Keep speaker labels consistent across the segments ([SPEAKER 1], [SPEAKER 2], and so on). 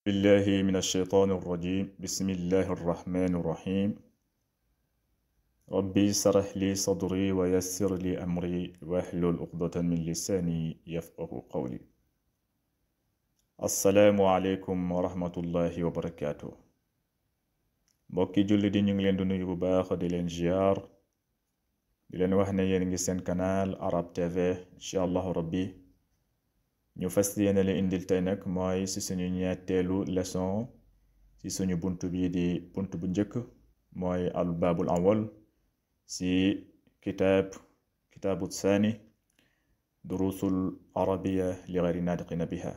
[SPEAKER 1] بالله من الشيطان الرجيم بسم الله الرحمن الرحيم ربي اشرح لي صدري ويسر لي أمري واحلل عقدة من لساني يفقه قولي السلام عليكم ورحمة الله وبركاته mbokki julli di ñu ngi leen di nuyu bu baax di leen ziar di leen wax ne yéen ngi seen canal Arab TV incha allahu rabbi ñu fas yéene leen indil tey nag mooy ci suñu ñetteelu leçon ci suñu buntu bii di buntu bu njëkk mooy al baabul awwal ci kitaabu saani durusul arabiya li gayri naadiqina biha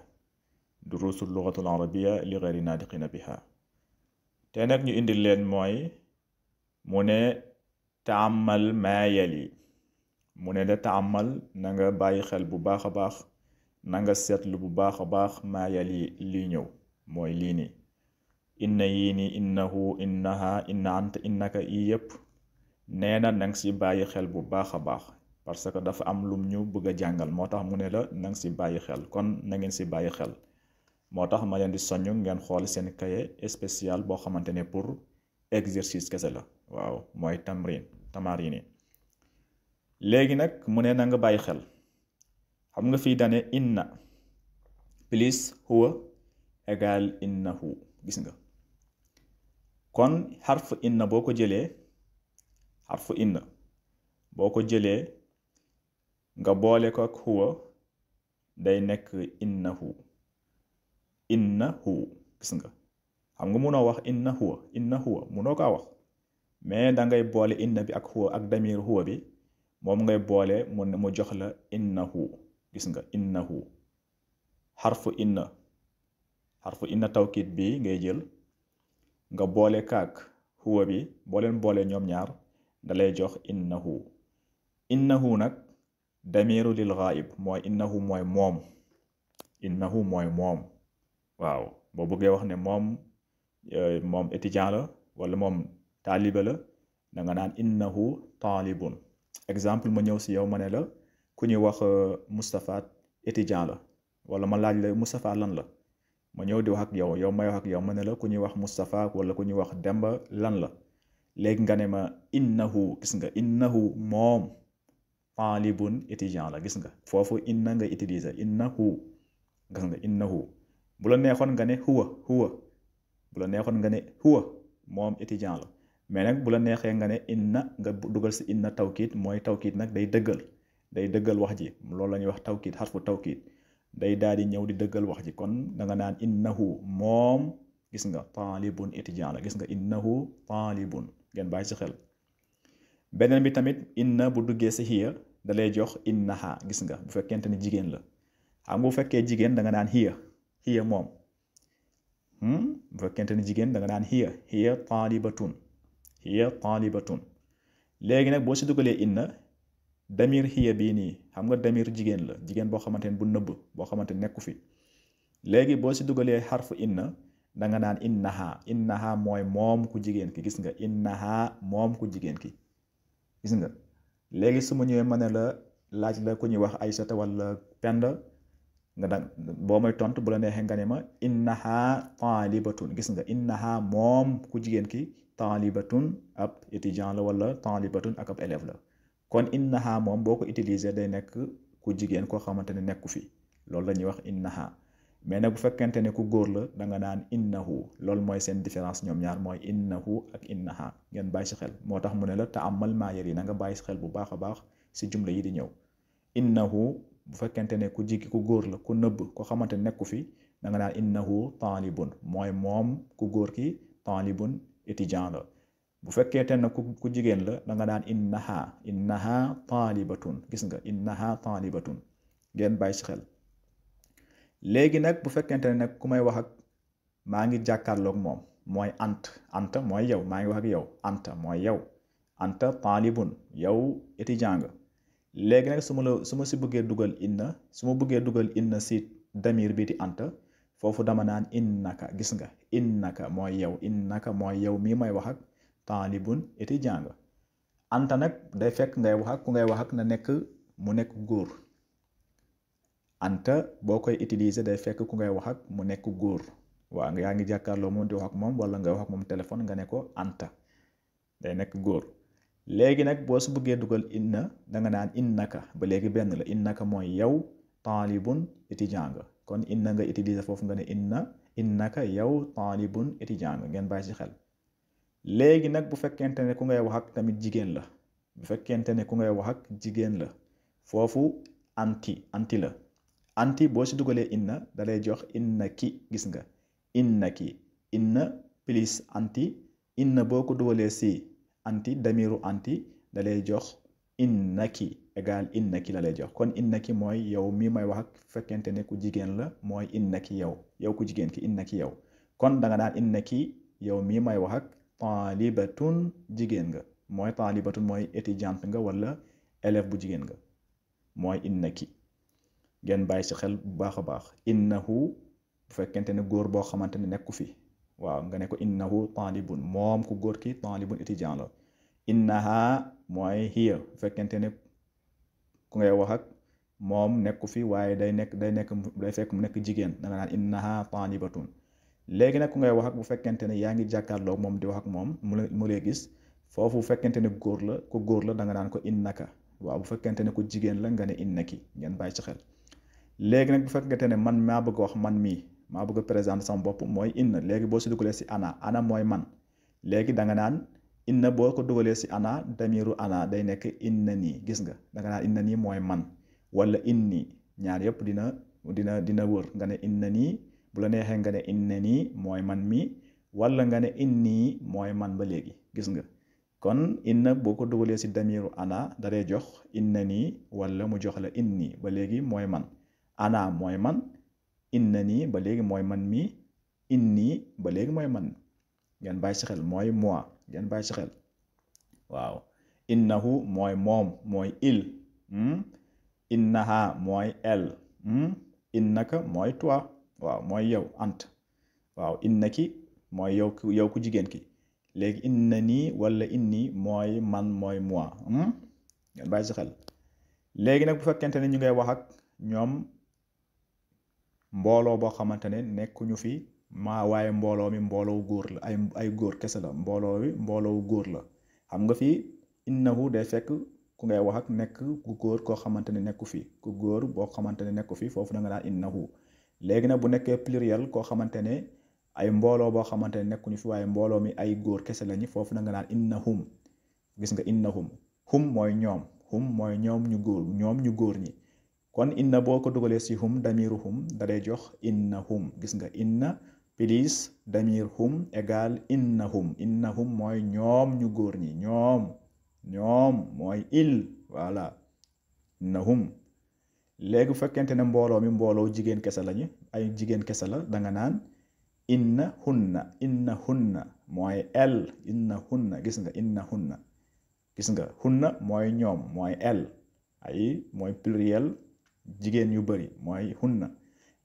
[SPEAKER 1] durusul lugatul arabiya li gayri naadiqina biha tey nag ñu indil leen mooy mu ne taamal maa yali mu ne da taamal na nga bàyyi xel bu baax a baax na nga seetlu bu baax a baax maa yali lii ñëw mooy lii nii inna yii nii innahu innaha inna anta innaka yi yépp nee na nanga si bàyyi xel bu baax a baax parce que dafa am lum ñu bëgg a jàngal moo tax mu ne la nanga si bàyyi xel kon na ngeen si bàyyi xel moo tax ma leen di soññ ngeen xool seen cahier spécial boo xamante ne pour exercice kese la waaw mooy tamarin yi léegi nag mu ne na nga bàyyi xel xam nga fii dane inna plus huwa égal innahu gis nga kon xarfu inna boo ko jëlee nga boole ko ak huwa day nekk innahu gis nga xam nga munoo wax inna huwa munoo kaa wax mais dangay boole inna bi ak huwa ak damir huwa bi moom ngay boole mu jox la innahu gis nga innahu xarfu inna tawkiit bi ngay jël nga boole kaak huwa bi boole ñoom ñaar dalay jox innahu nag damiru lil ghaib mooy innahu mooy moom waaw boo bëggee wax ne moom étudiant la wala moom taaliba la da nga naan innahu taalibun exemple ma ñëw si yow ma ne la ku ñuy wax Moustapha étudiant la wala ma laaj la Moustapha lan la ma ñëw di wax ak yow may wax ak yow ma ne la ku ñuy wax Moustapha wala ku ñuy wax Demba lan la léegi nga ne ma innahu gis nga innahu moom taalibun étudiant la gis nga foofu inna nga utiliser innahu gis nga innahu bu la neexoon nga ne huwa moom étudiant la mais nag bu la neexee nga ne inna nga dugal si inna tawkiit mooy tawkiit nag day dëggal wax ji loolu la ñuy wax tawkiit xarfu tawkiit day daal di ñëw di dëggal wax ji kon da nga naan innahu moom gis nga taalibun étudiant la gis nga innahu taalibun ngeen bàyyi ci xel beneen bi tamit inna bu duggee si hiya da lay jox innaha gis nga bu fekkente ni jigéen la xam nga bu fekkee jigéen da nga naan hiya moom bu fekkente ni jigéen da nga naan hiya taalibatun léegi nag boo si dugalee inna damir hiya bii nii xam nga damir jigéen la jigéen boo xamante ne bu nëbb boo xamante ne nekku fi léegi boo si dugalee xarfu inna da nga naan innaha mooy moom ku jigéen ki gis nga innaha moom ku jigéen ki gis nga léegi su ma ñëwee ma ne la laaj la ku ñuy wax Aysata wala Penda nga da boo may tontu bu la neexee nga ne ma innaha taalibatun gis nga innaha moom ku jigéen ki taalibatun ab étudiant la wala taalibatun ak ab élève la kon innaha moom boo ko utiliser day nekk ku jigéen koo xamante ne nekku fi loolu la ñuy wax innaha mais nag bu fekkente ne ku góor la da nga naan innahu loolu mooy seen différence ñoom ñaar mooy innahu ak innaha ngeen bàyyi si xel moo tax mu ne la taamal maa yali na nga bàyyi si xel bu baax a baax si jumla yi di ñëw innahu bu fekkente ne ku góor la ku nëbb koo xamante ne nekku fi da nga naan innahu taalibun mooy moom ku góor ki taalibun étudiant la bu fekkente ne ku jigéen la da nga naan innaha taalibatun gis nga innaha taalibatun ngeen bàyyi si xel léegi nag bu fekkente ne nag ku may wax ak maa ngi jàkkaarloog moom mooy ant mooy yow maa ngi wax ak yow mooy yow anta taalibun yow étudiant nga léegi nag su ma si bëggee dugal inna si damir bi di anta foofu dama naan innaka gis nga innaka mooy yow mii may wax ak taalibun étudiant nga anta nag day fekk ngay wax ak ku ngay wax ak na nekk mu nekk góor anta boo koy utiliser day fekk ku ngay wax ak mu nekk góor waaw nga yaa ngi jàkkaarloo moom di wax ak moom wala nga wax ak moom téléphone nga ne ko anta day nekk góor. léegi nag boo su bëggee dugal inna da nga naan innaka ba léegi benn la innaka mooy yow taalibun étudiant nga kon inna nga utiliser foofu nga ne innaka yow taalibun étudiant nga ngeen bàyyi ci xel. léegi nag bu fekkente ne ku ngay wax ak tamit jigéen la bu fekkente ne ku ngay wax ak jigéen la foofu anti la anti boo si dugalee inna dalay jox inna ki gis nga inna ki inna plus anti inna boo ko dugalee si anti damiru anti dalay jox inna ki égal inna ki la lay jox kon inna ki mooy yow mi may wax ak fekkente ne ku jigéen la mooy inna ki yow ku jigéen ki inna ki yow kon da nga naan inna ki yow mi may wax ak taalibatun jigéen nga mooy taalibatun mooy étudiante nga wala élève bu jigéen nga mooy inna ki ngeen bàyyi ci xel bu baax a baax innahu bu fekkente ne góor boo xamante ne nekku fi waaw nga ne ko innahu taalibun moom ku góor ki taalibun étudiant la innaha mooy hiya bu fekkente ne ku ngay wax ak moom nekku fi waaye day fekk mu nekk jigéen da nga naan innaha taalibatun léegi nag ku ngay wax ak bu fekkente ne yaa ngi jàkkaarloo moom di wax ak moom mu lay gis foofu bu fekkente ne góor la da nga naan ko innaka waaw bu fekkente ne ku jigéen la nga ne innaki ngeen bàyyi ci xel. léegi nag bu fekkente ne man maa bëgg wax man mii maa bëgg a présenter sama bopp mooy inna léegi boo si dugalee si ana mooy man léegi da nga naan inna boo ko dugalee si ana damiru ana day nekk inna nii gis nga da nga naan inna nii mooy man wala inni ñaar yëpp dina wër nga ne inna nii bu la neexee nga ne inna nii mooy man mi wala nga ne inni mooy man ba léegi gis nga kon inna boo ko dugalee si damiru ana da lay jox inna nii wala mu jox la inni ba léegi mooy man ana mooy man inna nii ba léegi mooy man mi inni ba léegi mooy man ngeen bàyyi ci xel mooy moi ngeen bàyyi ci xel waaw innahu mooy moom mooy il innaha mooy elle innaka mooy toi waaw mooy yow ant waaw innaki mooy yow ku jigéen ki léegi inna nii wala inni mooy man mooy moi ngeen bàyyi ci xel. léegi nag bu fekkente ne ñu ngay wax ak ñoom mbooloo boo xamante ne nekkuñu fi waaye mbooloo mi mbooloo góor la ay góor kese la mbooloo góor la xam nga fii innahu day fekk ku ngay wax ak nekk ku góor koo xamante ne nekku fi ku góor boo xamante ne nekku fi foofu da nga naan innahu. léegi nag bu nekkee pluriel koo xamante ne ay mbooloo boo xamante ne nekkuñu fi waaye mbooloo mi ay góor kese lañu foofu da nga naan innahum gis nga innahum hum mooy ñoom ñu góor ñi kon inna boo ko dugalee si hum damiru hum da lay jox innahum gis nga inna plus damir hum égal innahum mooy ñoom ñu góor ñi ñoom mooy il voilà innahum. léegi bu fekkente ne mbooloo mi mbooloo jigéen kese lañu ay jigéen kese la da nga naan innahunna mooy el innahunna gis nga hunna mooy ñoom mooy el ay mooy pluriel jigéen yu bari mooy hunna.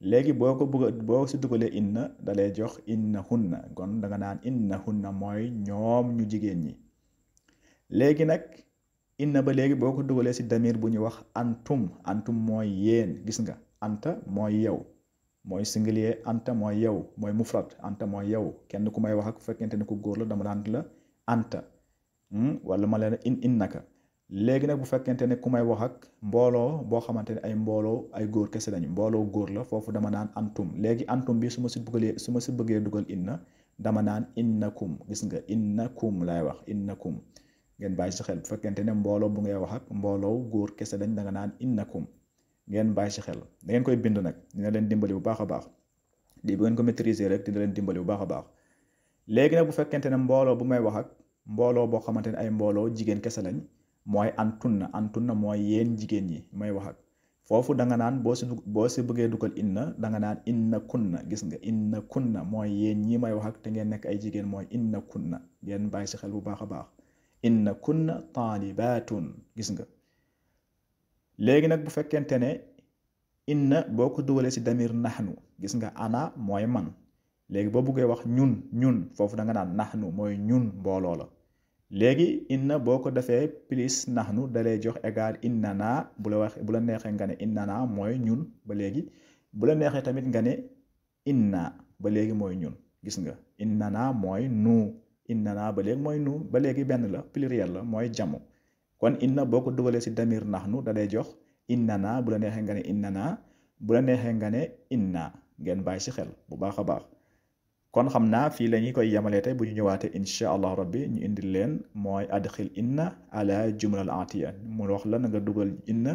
[SPEAKER 1] léegi boo si dugalee inna da lay jox innahunna kon da nga naan innahunna mooy ñoom ñu jigéen ñi. léegi nag inna ba léegi boo ko dugalee si damir bu ñuy wax antum mooy yéen gis nga anta mooy yow mooy singulier anta mooy yow mooy mufrad anta mooy yow kenn ku may wax ak fekkente ne ku góor la dama daan la anta wala ma leen innaka. léegi nag bu fekkente ne ku may wax ak mbooloo boo xamante ne ay góor kese lañu mbooloo góor la foofu dama naan antum léegi antum bi su ma si bëggee dugal inna dama naan innakum gis nga innakum laay wax innakum ngeen bàyyi ci xel bu fekkente ne mbooloo bu ngay wax ak mbooloo góor kese lañ da nga naan innakum ngeen bàyyi ci xel da ngeen koy bind nag dina leen dimbali bu baax a baax di bu ngeen ko maîtriser rek dina leen dimbali bu baax a baax. léegi nag bu fekkente ne mbooloo bu may wax ak mbooloo boo xamante ne ay mbooloo jigéen kese lañ mooy antunna mooy yéen jigéen ñi may wax ak foofu da nga naan boo si bëggee dugal inna da nga naan innakunna gis nga innakunna mooy yéen ñi may wax ak te ngeen nekk ay jigéen mooy innakunna ngeen bàyyi ci xel bu baax a baax innakunna taalibatun gis nga. léegi nag bu fekkente ne inna boo ko dugalee si damir nahnu gis nga ana mooy man léegi boo buggee wax ñun foofu da nga naan nahnu mooy ñun mbooloo la. léegi inna boo ko defee plus nahnu dalay jox égal innana bu la neexee nga ne innana mooy ñun ba léegi bu la neexee tamit nga ne inna ba léegi mooy ñun gis nga innana mooy nu innana ba léegi mooy nu ba léegi benn la pluriel la mooy jamu kon inna boo ko dugalee si damir naxnu da day jox innana bu la neexee nga ne innana bu la neexee nga ne inna ngeen bàyyi si xel bu baax a baax kon xam naa fii la ñuy koy yemalee tey bu ñu ñëwaatee incha allah rabbi ñu indil leen mooy adxil inna ala jumla al atiya mu wax la na nga dugal inna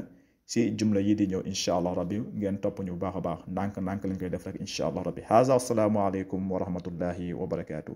[SPEAKER 1] si jumla yi di ñëw incha allah rabbi ngeen topp ñu bu baax a baax ndànk-ndànk lañ koy def rek incha allah rabbi haza assalaamu aleykum wa rahmatullahi wa barakaatu.